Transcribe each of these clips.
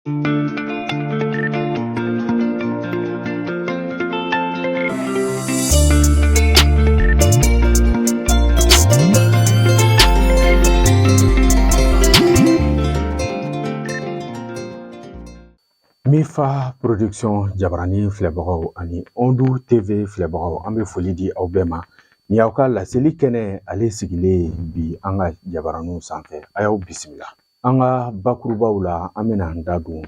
Mifa Production jabarani filɛbagaw ani Ondu TV filɛbagaw, an bɛ foli di aw bɛɛ ma. Ni aw ka laseli kɛnɛ ale sigilen bi an ka jabaraniw sanfɛ, a y'aw bisimila. An ka bakurubaw la, an bɛna an da don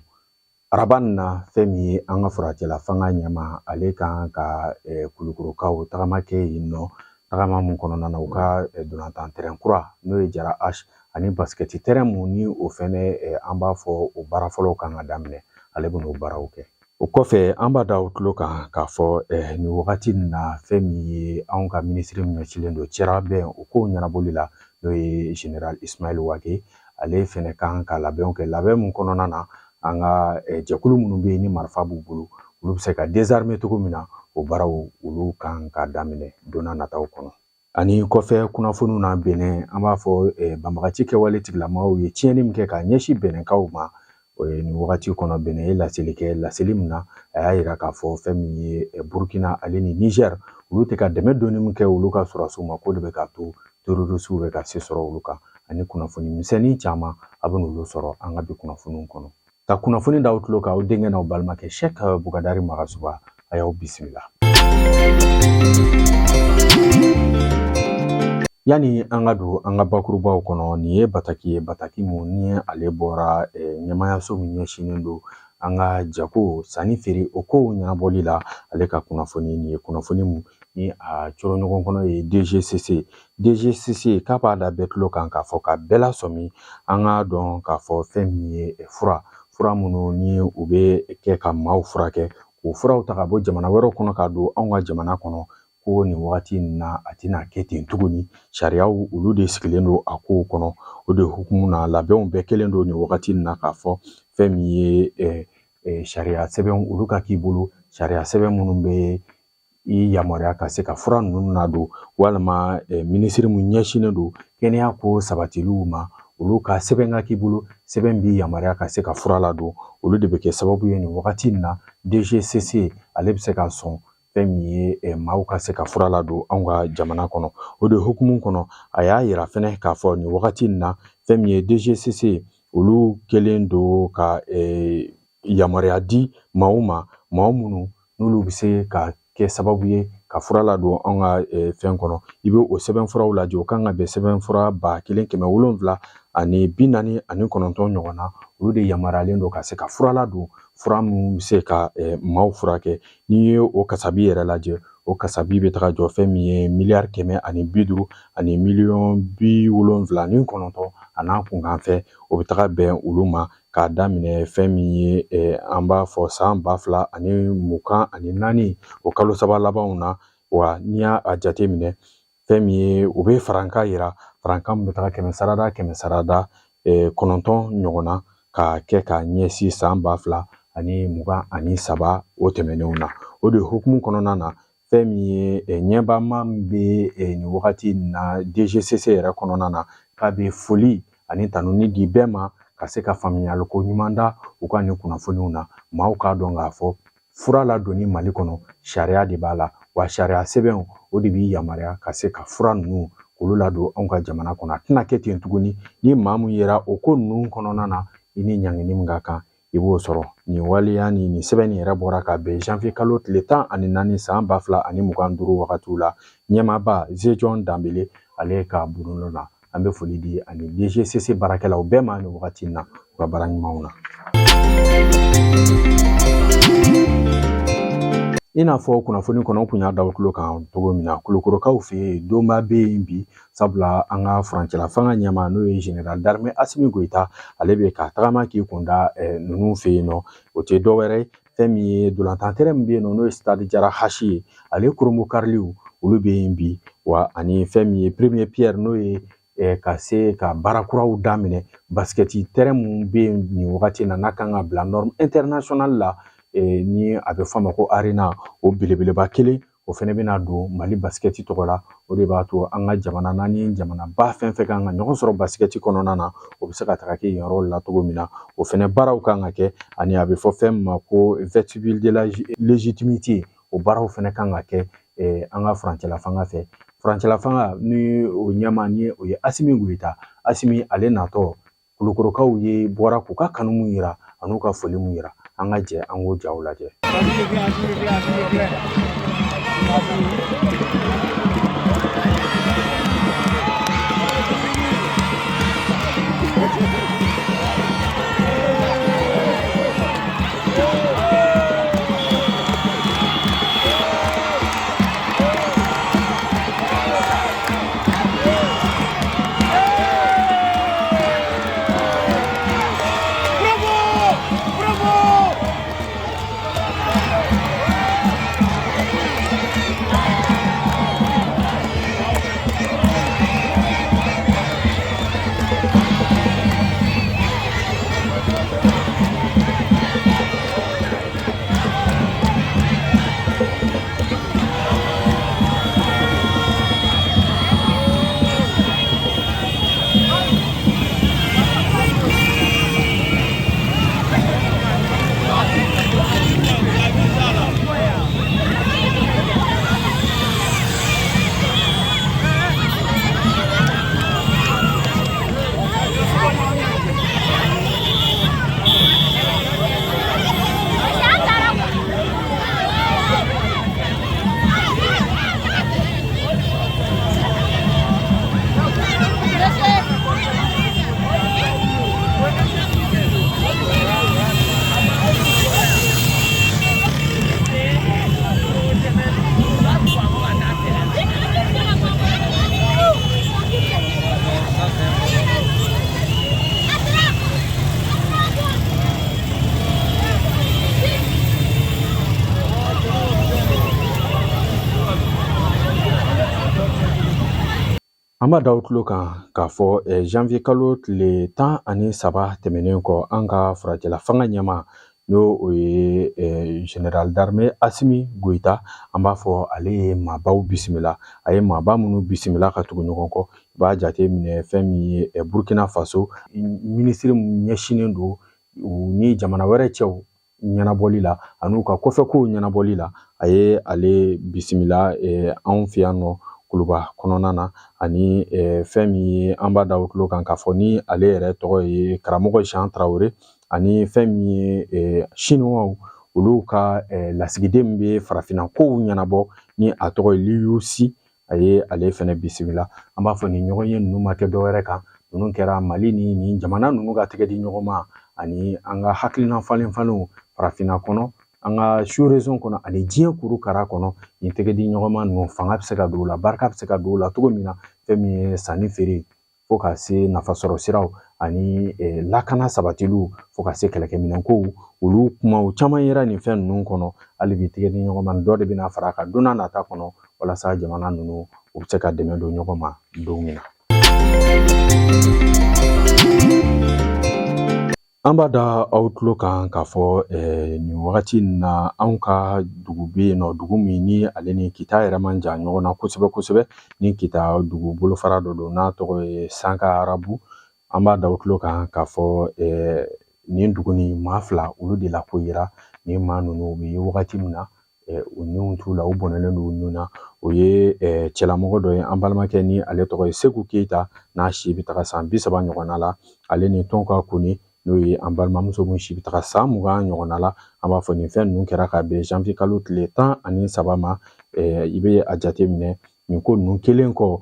araba nin na, fɛn min ye an ka furancɛla fanga ɲɛma, ale kan ka Kulukorokaw tagama kɛ yen nɔ, tagama mun kɔnɔna na u ka dolantan terrain kura n'o ye Jara H ani basikɛti terrain mun ni o fɛnɛ an b'a fɔ o baara fɔlɔw kan ka daminɛ, ale bɛn'o baaraw kɛ. O kɔfɛ an b'a da aw tulo kan k'a fɔ nin wagati nin na, fɛn min ye anw ka minisiri min ɲɛsinnen don cɛrabɛn o kow ɲɛnabɔli la, n'o ye Général Ismaël Wagué, ale fɛnɛ kan ka labɛnw kɛ, labɛn mun kɔnɔna na an ka jɛkulu minnu bɛ yen ni marifa b'u bolo, olu bɛ se ka désarmer cogo min na, o baaraw olu kan ka daminɛ don n'a nataw kɔnɔ. Ani kɔfɛ kunnafoniw na, Benin, an b'a fɔ banbagaci kɛwale tigilamɔgɔw ye tiɲɛni min kɛ ka ɲɛsin Benɛnkaw ma nin wagati kɔnɔ, Benin ye laseli kɛ, laseli min na a y'a yira k'a fɔ fɛn min ye Burkina ale ni Niger, olu tɛ ka dɛmɛ donni min kɛ olu ka sɔrɔdasiw ma, k'o de bɛ k'a to terrorisiw bɛ ka se sɔrɔ olu kan. Ani kunnafoni misɛnnin caman, a bɛ n'olu sɔrɔ an ka bi kunnafoniw kɔnɔ. Ka kunnafoni d'aw tulo kan, aw denkɛ n'aw balimakɛ Cheikh Bukadari Magasuba, a y'aw bisimila. Yanni an ka don an ka bakurubaw kɔnɔ, nin ye bataki ye, bataki mun ni ale bɔra ɲɛmaayaso min ɲɛsinnen don an ka jago sanni feere o kow ɲɛnabɔli la, ale ka kunnafoni nin ye, kunnafoni mun ni a coro ɲɔgɔn kɔnɔ ye DGCC. DGCC k'a b'a da bɛɛ tulo kan k'a fɔ ka bɛɛ lasɔmi, an k'a dɔn k'a fɔ fɛn min ye fura minnu ni u bɛ kɛ ka maaw furakɛ, k'o furaw ta ka bɔ jamana wɛrɛw kɔnɔ ka don anw ka jamana kɔnɔ, ko nin wagati in na a tɛna kɛ ten tuguni. Sariyaw olu de sigilen don a kow kɔnɔ. O de hukumu na, labɛnw bɛɛ kɛlen don nin wagati in na k'a fɔ fɛn min ye sariya sɛbɛnw olu ka k'i bolo, sariya sɛbɛn minnu bɛ i yamaruya ka se ka fura ninnu ladon, walima minisiri min ɲɛsinnen don kɛnɛya ko sabatiliw ma, olu ka sɛbɛn ka k'i bolo, sɛbɛn b'i yamaruya ka se ka fura ladon. Olu de bɛ kɛ sababu ye nin wagati in na DGCC ale bɛ se ka sɔn fɛn min ye maaw ka se ka fura ladon anw ka jamana kɔnɔ. O de hukumu kɔnɔ, a y'a yira fɛnɛ k'a fɔ nin wagati in na, fɛn min ye DGCC, olu kɛlen don ka yamaruya di maaw ma, maa minnu n'olu bɛ se ka kɛ sababu ye ka fura ladon anw ka fɛn kɔnɔ. I bɛ o sɛbɛnfuraw lajɛ, o kan ka bɛn sɛbɛnfura 1749 ɲɔgɔn na. Olu de yamaruyalen don ka se ka fura ladon, fura minnu bɛ se ka maaw furakɛ. N'i ye o kasabi yɛrɛ lajɛ, o kasabi bɛ taga jɔ fɛn min ye miliyari kɛmɛ ani bi duuru ani miliyɔn bi wolonwula ni kɔnɔntɔn a n'a kunkanfɛ, o bɛ taga bɛn olu ma k'a daminɛ fɛn min ye an b'a fɔ san 2024, o kalo saba labanw na. Wa n'i y'a jateminɛ, fɛn min ye u bɛ farankan yira, farankan min bɛ taga kɛmɛ sarada kɛmɛ sarada kɔnɔntɔn ɲɔgɔn na ka kɛ ka ɲɛsin san 2023 o tɛmɛnenw na. O de hukumu kɔnɔna na, fɛn min ye ɲɛbaama min bɛ nin wagati in na DGCC yɛrɛ kɔnɔna na, k'a bɛ foli ani tanuni di bɛɛ ma ka se ka faamuyaliko ɲuman da u ka nin kunnafoniw na. Maaw k'a dɔn k'a fɔ fura ladonni Mali kɔnɔ, sariya de b'a la, wa sariya sɛbɛnw o de b'i yamaruya ka se ka fura ninnu k'olu ladon anw ka jamana kɔnɔ. A tɛna kɛ ten tuguni. Ni maa mun yera o ko ninnu kɔnɔna na, i ni ɲangini min ka kan, i b'o sɔrɔ. Nin waleya ni nin sɛbɛn nin yɛrɛ bɔra ka bɛn janvier kalo tile 14 san 2025 wagatiw la, ɲɛmaaba Zejɔn Danbele ale ka bolonɔ la. An bɛ foli di ani DGCC baarakɛlaw bɛɛ ma nin wagati in na, u ka baara ɲumanw na. I n'a fɔ kunnafoni kɔnɔ, n kun y'a da aw tulo kan cogo min na, Kulukorokaw fɛ yen donba bɛ yen bi, sabula an ka furancɛla fanga ɲɛmaa n'o ye général d'armée Asimi Goyita, ale bɛ ka tagama k'i kun da ninnu fɛ yen nɔ. O tɛ dɔwɛrɛ ye, fɛn min ye dolantan terrain min bɛ yen nɔ, n'o ye stade Jara H ye, ale koromokariliw olu bɛ yen bi. Wa ani fɛn min ye premier pierre, n'o ye ka se ka baara kuraw daminɛ, basikɛti terrain mun bɛ yen nin wagati in na, n'a kan ka bila norme internationale la, ni a bɛ fɔ a ma ko arena, o belebeleba kelen, o O fɛnɛ bɛna don Mali basikɛti tɔgɔ la. O de b'a to an ka jamana naani, jamanaba fɛn fɛn kan ka ɲɔgɔn sɔrɔ basikɛti kɔnɔna na, o bɛ se ka taga kɛ yen yɔrɔ la cogo min na. O fɛnɛ baaraw kan ka kɛ, ani a bɛ fɔ fɛn min ma ko vestibule de la légitimité, o baaraw fɛnɛ kan ka kɛ an ka furancɛla fanga fɛ. Furancɛla fanga ni o ɲɛmaa ni o ye Asimi Goyita. Asimi ale natɔ, Kulukorokaw ye bɔra k'u ka kanu mun yira an'u ka foli mun yira. An ka jɛ an k'o jaw lajɛ. An b'a da aw tulo kan k'a fɔ janvier kalo tile 13 tɛmɛnen kɔ, an ka furancɛla fanga ɲɛmaa, n'o o ye général d'armée Asimi Goyita, an b'a fɔ ale ye maabaw bisimila. A ye maaba minnu bisimila ka tugu ɲɔgɔn kɔ, i b'a jate minɛ fɛn min ye Burkina Faso minisiri min ɲɛsinnen don u ni jamana wɛrɛ cɛw ɲɛnabɔli la an'u ka kɔfɛkow ɲɛnabɔli la, a ye ale bisimila anw fɛ yan nɔ Kuluba kɔnɔna na. Ani fɛn min ye, an b'a da o tulo kan k'a fɔ ni ale yɛrɛ tɔgɔ ye Karamɔgɔ Jean Traoré, ani fɛn min ye Chinois olu ka lasigiden min bɛ farafinna kow ɲɛnabɔ ni a tɔgɔ ye Liu Si, a ye ale fɛnɛ bisimila. An b'a fɔ nin ɲɔgɔn ye ninnu ma kɛ dɔwɛrɛ kan, ninnu kɛra Mali ni nin jamana ninnu ka tɛgɛ di ɲɔgɔn ma ani an ka hakilina falen falenw farafinna kɔnɔ, an ka sous-région kɔnɔ ani diɲɛ kuru kara kɔnɔ. Nin tɛgɛ di ɲɔgɔn ma ninnu, fanga bɛ se ka don o la, barika bɛ se ka don o la cogo min na, fɛn min ye sanni feere fo ka se nafasɔrɔ siraw ani lakana sabatiliw fo ka se kɛlɛkɛminɛnkow, olu kumaw caman yera nin fɛn ninnu kɔnɔ. Hali bi tɛgɛ di ɲɔgɔn ma dɔ de bɛna fara a kan don n'a nata kɔnɔ, walasa jamana ninnu u bɛ se ka dɛmɛ don ɲɔgɔn ma don min na. An b'a da aw tulo kan k'a fɔ nin wagati in na, anw ka dugu bɛ yen nɔ, dugu min ni ale ni Kita yɛrɛ man jan ɲɔgɔn na kosɛbɛ kosɛbɛ, ni Kita dugu bolofara dɔ don n'a tɔgɔ ye Sanka Arabu. An b'a da aw tulo kan k'a fɔ nin dugu ni maa fila olu de la ko yira. Nin maa ninnu u bɛ ye wagati min na, u niw t'u la, u bɔnɛnen don u nun na. O ye cɛlamɔgɔ dɔ ye, an balimakɛ, ni ale tɔgɔ ye Segu Keyita, n'a si bɛ taga san 30 ɲɔgɔnna la, ale ni Tɔnka Kone, n'o ye an balimamuso min si bɛ taga san 20 ɲɔgɔnna la. An b'a fɔ nin fɛn ninnu kɛra ka bɛn janvier kalo tile 13 ma. I bɛ a jate minɛ nin ko ninnu kelen kɔ,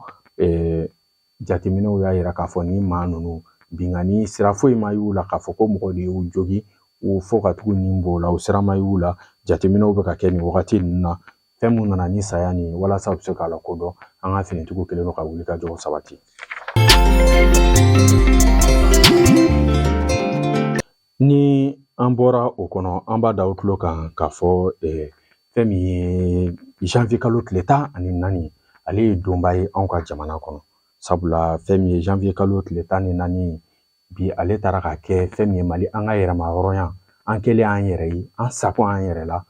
jateminɛw y'a yira k'a fɔ nin maa ninnu binkanni sira foyi ma y'u la k'a fɔ ko mɔgɔ de y'u jogin u fo ka tugu nin b'o la, o sira ma y'u la. Jateminɛw bɛ ka kɛ nin wagati ninnu na, fɛn mun nana ni saya nin, walasa u bɛ se k'a lakodɔn. An ka finitigiw kɛlen don ka wuli ka jɔ sabati. Ni an bɔra o kɔnɔ, an b'a da aw tulo kan k'a fɔ fɛn min ye janvier kalo tile 14, ale ye donba ye anw ka jamana kɔnɔ. Sabula fɛn min ye janvier kalo tile 14 bi, ale taara ka kɛ fɛn min ye Mali an ka yɛrɛma hɔrɔnya, an kɛlen an yɛrɛ ye, an sago an yɛrɛ la.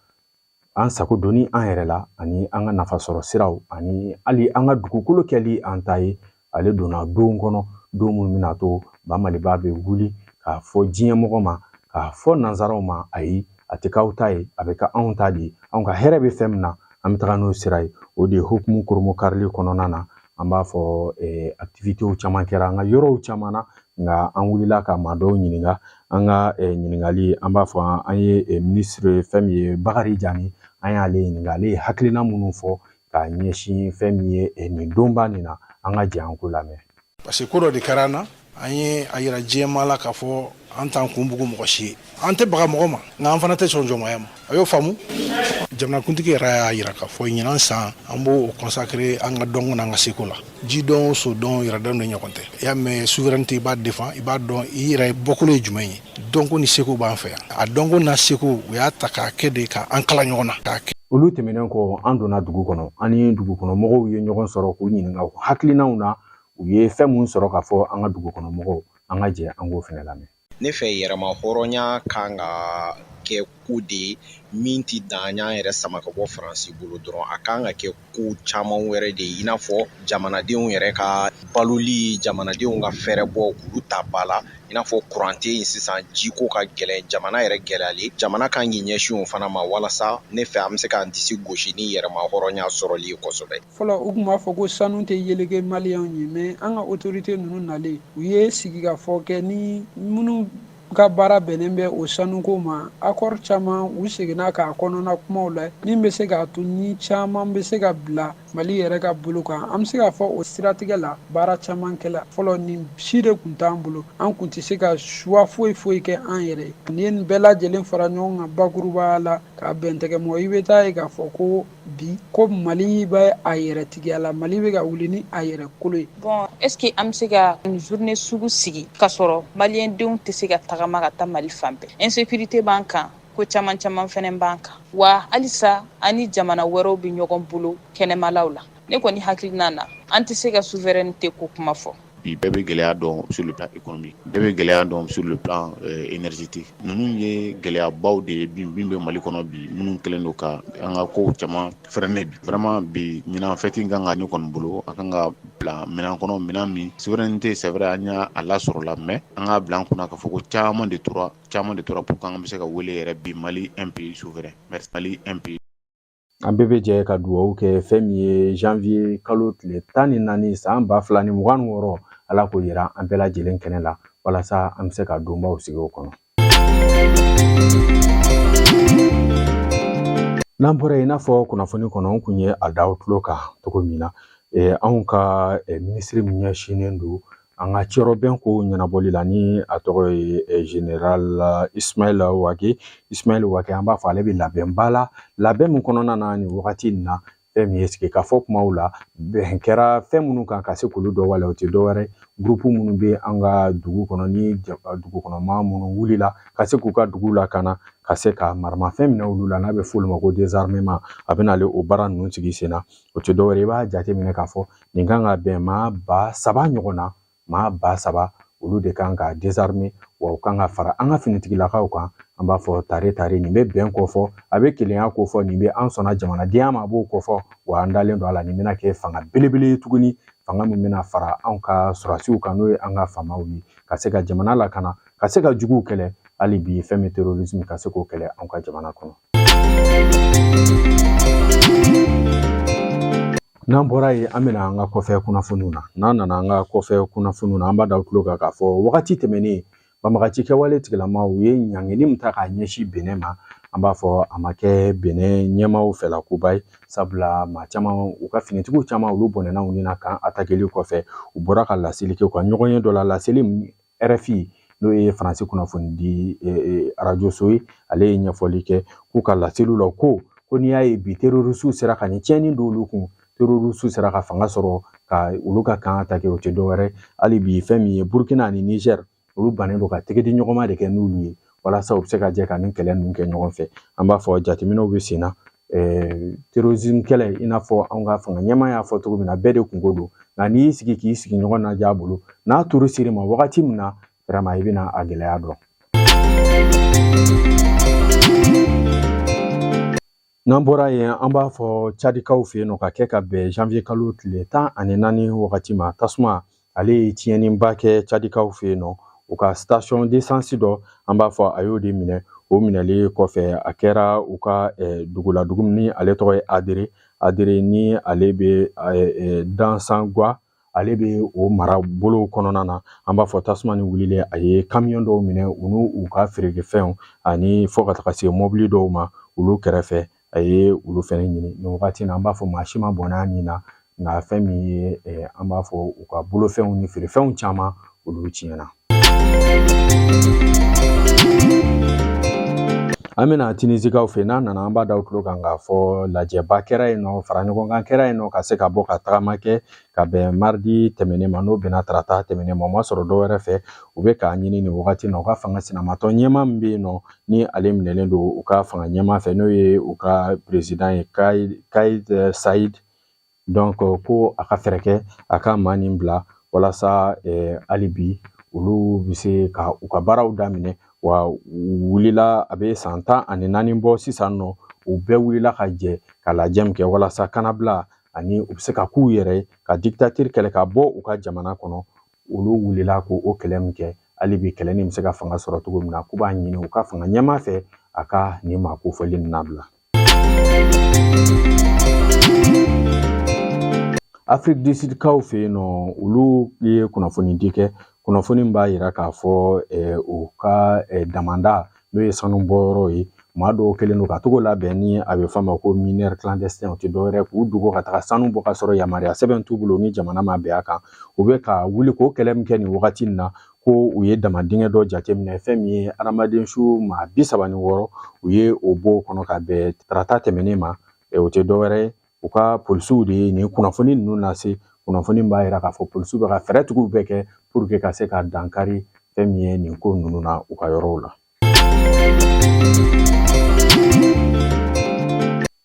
An sago donni an yɛrɛ la ani an ka nafa sɔrɔ siraw ani hali an ka dugukolo kɛli an ta ye, ale donna don kɔnɔ, don minnu bɛna to ba Maliba bɛ wuli k'a fɔ diɲɛ mɔgɔ ma, k'a fɔ nansaraw ma, ayi, a tɛ k'aw ta ye, a bɛ kɛ anw ta de ye. Anw ka hɛrɛ bɛ fɛn min na, an bɛ taga n'o sira ye. O de ye hukumu koromokarili kɔnɔna na, an b'a fɔ activitéw caman kɛra an ka yɔrɔw caman na, nka an wulila ka maa dɔw ɲininka. An ka ɲininkali, an b'a fɔ an ye minisiri fɛn min ye Bakari Jani, an y'ale ɲininka, ale ye hakilina minnu fɔ k'a ɲɛsin fɛn min ye nin donba nin na. An ka jɛ an k'o lamɛn. Parce que ko dɔ de kɛra an na, an ye a yira diɲɛmaa la k'a fɔ an t'an kun bugu mɔgɔ si ye, an tɛ baga mɔgɔ ma, nka an fana tɛ sɔn jɔnmaya ma. A y'o faamu. Jamanakuntigi yɛrɛ y'a yira k'a fɔ ɲinan san, an b'o consacrer an ka dɔnko n'an ka seko la. Ji dɔn, so dɔn, yɛrɛ dɔn de ɲɔgɔn tɛ. I y'a mɛn souveraineté, i b'a défend, i b'a dɔn i yɛrɛ bɔkolo ye jumɛn ye. Dɔnko ni seko b'an fɛ yan. A dɔnko n'a seko, u y'a ta k'a kɛ de k'an kala ɲɔgɔn na k'a kɛ. Olu tɛmɛnen kɔ, an donna dugu kɔnɔ, an ni dugu kɔnɔ mɔgɔw ye ɲɔgɔn sɔrɔ k'u ɲininka u hakilinaw na, u ye fɛn mun sɔrɔ k'a fɔ an ka dugu kɔnɔ mɔgɔw. An ka jɛ an k'o fɛnɛ lamɛn. Ne fɛ, yɛrɛma hɔrɔnya kan ka kɛ ko de ye min ti dan an y'an yɛrɛ sama ka bɔ Faransi bolo dɔrɔn. A kan ka kɛ ko caman wɛrɛ de ye, i n'a fɔ jamanadenw yɛrɛ ka baloli, jamanadenw ka fɛɛrɛbɔ k'olu ta ba la, i n'a fɔ kuran tɛ yen sisan, jiko ka gɛlɛn, jamana yɛrɛ gɛlɛyalen. Jamana kan k'i ɲɛsin o fana ma, walasa ne fɛ an bɛ se k'an disi gosi ni yɛrɛma hɔrɔnya sɔrɔli ye kosɛbɛ. Fɔlɔ, u tun b'a fɔ ko sanu tɛ yeleke Maliyɛnw ye, mais an ka autorité ninnu nalen, u ye sigikafɔ kɛ ni minnu ka baara bɛnnen bɛ o sanuko ma. Accord caman, u seginna k'a kɔnɔna kumaw la min bɛ se k'a to ni caman bɛ se ka bila Mali yɛrɛ ka bolo kan. An bɛ se k'a fɔ o siratigɛ la, baara caman kɛla. Fɔlɔ, nin si de tun t'an bolo, an tun tɛ se ka choix foyi foyi kɛ an yɛrɛ ye. N'i ye nin bɛɛ lajɛlen fara ɲɔgɔn kan bakurubaya la k'a bɛn tɛgɛmɔ, i bɛ taa ye k'a fɔ ko bi ko Mali bɛ a yɛrɛ tigiya la, Mali bɛ ka wuli ni a yɛrɛ kolo ye. Bon, est ce que an bɛ se ka nin journée sugu sigi k'a sɔrɔ Maliyɛndenw tɛ se ka tagama ka taa Mali fan bɛɛ? Insécurité b'an kan, ko caman caman fɛnɛ b'an kan wa. Halisa an ni jamana wɛrɛw bɛ ɲɔgɔn bolo kɛnɛmalaw la. Ne kɔni hakilina na, an tɛ se ka souveraineté ko kuma fɔ. Bi, bɛɛ bɛ gɛlɛya dɔn sur le plan économique, bɛɛ bɛ gɛlɛya dɔn sur le plan énergétique. Ninnu ye gɛlɛyabaw de ye bi min bɛ Mali kɔnɔ bi, minnu kɛlen don ka an ka kow caman freiner bi. Vraiment, bi ɲinan fête kan ka, ne kɔni bolo, a kan ka bila minɛn kɔnɔ, minɛn min souveraineté, c'est vrai, an y'a a lasɔrɔ la, mais an k'a bila an kunna k'a fɔ ko caman de tora, caman de tora pour que an bɛ se ka wele yɛrɛ bi Mali un pays souverain. Merci. Mali un pays. An bɛɛ bɛ jɛ ka dugawu kɛ fɛn min ye janvier kalo tile 14 san 2026, Ala k'o yira an bɛɛ lajɛlen kɛnɛ la, walasa an bɛ se ka donbaw sigi o kɔnɔ. N'an bɔra yen, i n'a fɔ kunnafoni kɔnɔ n kun ye a da aw tulo kan cogo min na, anw ka minisiri min ɲɛsinnen don an ka cɛrɔbɛn ko ɲɛnabɔli la, ni a tɔgɔ ye général Ismaël Wagué, Ismaël Wagué, an b'a fɔ ale bɛ labɛnba la, labɛn min kɔnɔna na nin wagati in na, fɛn min ye sigikafɔ kumaw la, bɛn kɛra fɛn minnu kan ka se k'olu dɔ waleya. O tɛ dɔwɛrɛ, groupe minnu bɛ an ka dugu kɔnɔ, ni dugu kɔnɔmaa minnu wulila ka se k'u ka dugu lakana, ka se ka maramafɛn minɛ olu la, n'a bɛ f'olu ma ko désarmement, a bɛ n'ale o baara ninnu sigi sen na. O tɛ dɔwɛrɛ, i b'a jateminɛ k'a fɔ nin kan ka bɛn maa 3000 ɲɔgɔn na. Maa 3000, olu de kan ka désarmer, wa u kan ka fara an ka finitigilakaw kan. An b'a fɔ tare tare, nin bɛ bɛn kofɔ, a bɛ kelenya kofɔ, nin bɛ an sɔnna jamanadenya ma, a b'o kofɔ, wa an dalen don a la nin bɛna kɛ fanga belebele ye tuguni, fanga min bɛna fara anw ka sɔrɔdasiw kan, n'o ye an ka faamaw ye, ka se ka jamana lakana, ka se ka juguw kɛlɛ. Hali bi, fɛn min terrorisme, ka se k'o kɛlɛ anw ka jamana kɔnɔ. N'an bɔra yen, an bɛna an ka kɔfɛ kunnafoniw na. N'an nana an ka kɔfɛ kunnafoniw na, an b'a da tulo kan k'a fɔ wagati tɛmɛnen, banbagaci kɛwale tigilamaw u ye ɲangili min ta k'a ɲɛsin Benin ma, an b'a fɔ a ma kɛ Benin ɲɛmaaw fɛla koba ye, sabula maa caman, u ka finitigiw caman, olu bɔnɛna u ni na kan atakeli kɔfɛ. U bɔra ka laseli kɛ u ka ɲɔgɔnye dɔ la, laseli RFI, n'o ye Faransi kunnafoni di arajoso ye, ale ye ɲɛfɔli kɛ k'u ka laseliw la ko n'i y'a ye bi terroristew sera ka nin tiɲɛni don olu kun, terroristew sera ka fanga sɔrɔ ka olu ka kan attaquer, o tɛ dɔwɛrɛ, hali bi fɛn min ye Burkina ani Niger, olu bannen don ka tɛgɛ di ɲɔgɔnma de kɛ n'olu ye, walasa u bɛ se ka jɛ ka nin kɛlɛ ninnu kɛ ɲɔgɔn fɛ. An b'a fɔ jateminɛw bɛ sen na, terrorisme kɛlɛ, i n'a fɔ anw ka fanga ɲɛmaa y'a fɔ cogo min na, bɛɛ de kunko don, nka n'i y'i sigi k'i sigi ɲɔgɔn na a bolo, n'a turu ser'i ma wagati min na, vraiment i bɛna a gɛlɛya dɔn. N'an bɔra yen, an b'a fɔ Cadikaw fɛ yen nɔ, ka kɛ ka bɛn janvier kalo tile 14 wagati ma, tasuma ale ye tiɲɛniba kɛ Cadikaw fɛ yen nɔ, u ka station d'essence dɔ. An b'a fɔ a y'o de minɛ. O minɛli kɔfɛ, a kɛra u ka dugu la, dugu min ni ale tɔgɔ ye Adere. Adere ni ale bɛ Dansangwa, ale bɛ o mara bolo kɔnɔna na. An b'a fɔ tasuma ni wulilen, a ye kamiyɔn dɔw minɛ, u n'u ka feerekɛfɛnw, ani fo ka taga se mɔbili dɔw ma olu kɛrɛfɛ, a ye olu fɛnɛ ɲini. Nin wagati na, an b'a fɔ maa si ma bɔnɛ a nin na, nka fɛn min ye, an b'a fɔ u ka bolofɛnw ni feerefɛnw caman, olu tiɲɛna. An bɛna Tinisikaw fɛ. N'an nana, an b'a da tulo kan k'a fɔ lajɛba kɛra yen nɔ, fara ɲɔgɔn kan kɛra yen nɔ, ka se ka bɔ ka tagama kɛ ka bɛn mardi tɛmɛnen ma, n'o bɛnna tarata tɛmɛnen ma. O ma sɔrɔ dɔwɛrɛ fɛ, u bɛ k'a ɲini nin wagati na, u ka fanga sinamatɔ ɲɛmaa min bɛ yen nɔ, ni ale minɛlen don u ka fanga ɲɛmaa fɛ, n'o ye u ka président ye, Kais Saied, donc ko a ka fɛɛrɛ kɛ a ka maa nin bila, walasa hali bi olu bɛ se ka u ka baaraw daminɛ. Wa u wulila, a bɛ san 14 bɔ sisan nɔ, u bɛɛ wulila ka jɛ ka lajɛ min kɛ walasa kanabila ani u bɛ se ka k'u yɛrɛ ye, ka dictature kɛlɛ ka bɔ u ka jamana kɔnɔ. Olu wulila k'o kɛlɛ min kɛ, hali bi kɛlɛ nin bɛ se ka fanga sɔrɔ cogo min na, k'u b'a ɲini u ka fanga ɲɛmaa fɛ, a ka nin maa kofɔlen nin nabila. Afrique du Sud kaw fɛ yen nɔ, olu ye kunnafoni di kɛ, kunnafoni b'a yira k'a fɔ u ka damanda, n'o ye sanu bɔyɔrɔ ye, maa dɔw kɛlen don ka togo labɛn ni a bɛ f'a ma ko mineur clandestin. O tɛ dɔwɛrɛ, k'u dogo ka taga sanu bɔ ka sɔrɔ yamaruya sɛbɛn t'u bolo, ni jamana ma bɛn a kan. U bɛ ka wuli k'o kɛlɛ min kɛ nin wagati in na, ko u ye dama dingɛ dɔ jateminɛ, fɛn min ye adamaden su maa 36, u ye o bɔ o kɔnɔ ka bɛn tarata tɛmɛnen ma. O tɛ dɔwɛrɛ ye, u ka polisiw de ye nin kunnafoni ninnu lase. Kunnafoni b'a yira k'a fɔ polisiw bɛ ka fɛɛrɛ tigiw bɛɛ kɛ pour que ka se ka dankari fɛn min ye nin ko ninnu na u ka yɔrɔw la.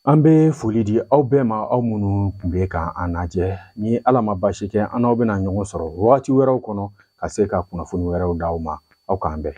An bɛ foli di aw bɛɛ ma, aw minnu tun bɛ ka an lajɛ. Ni Ala ma baasi kɛ, an n'aw bɛna ɲɔgɔn sɔrɔ wagati wɛrɛw kɔnɔ, ka se ka kunnafoni wɛrɛw d'aw ma. Aw k'an bɛn.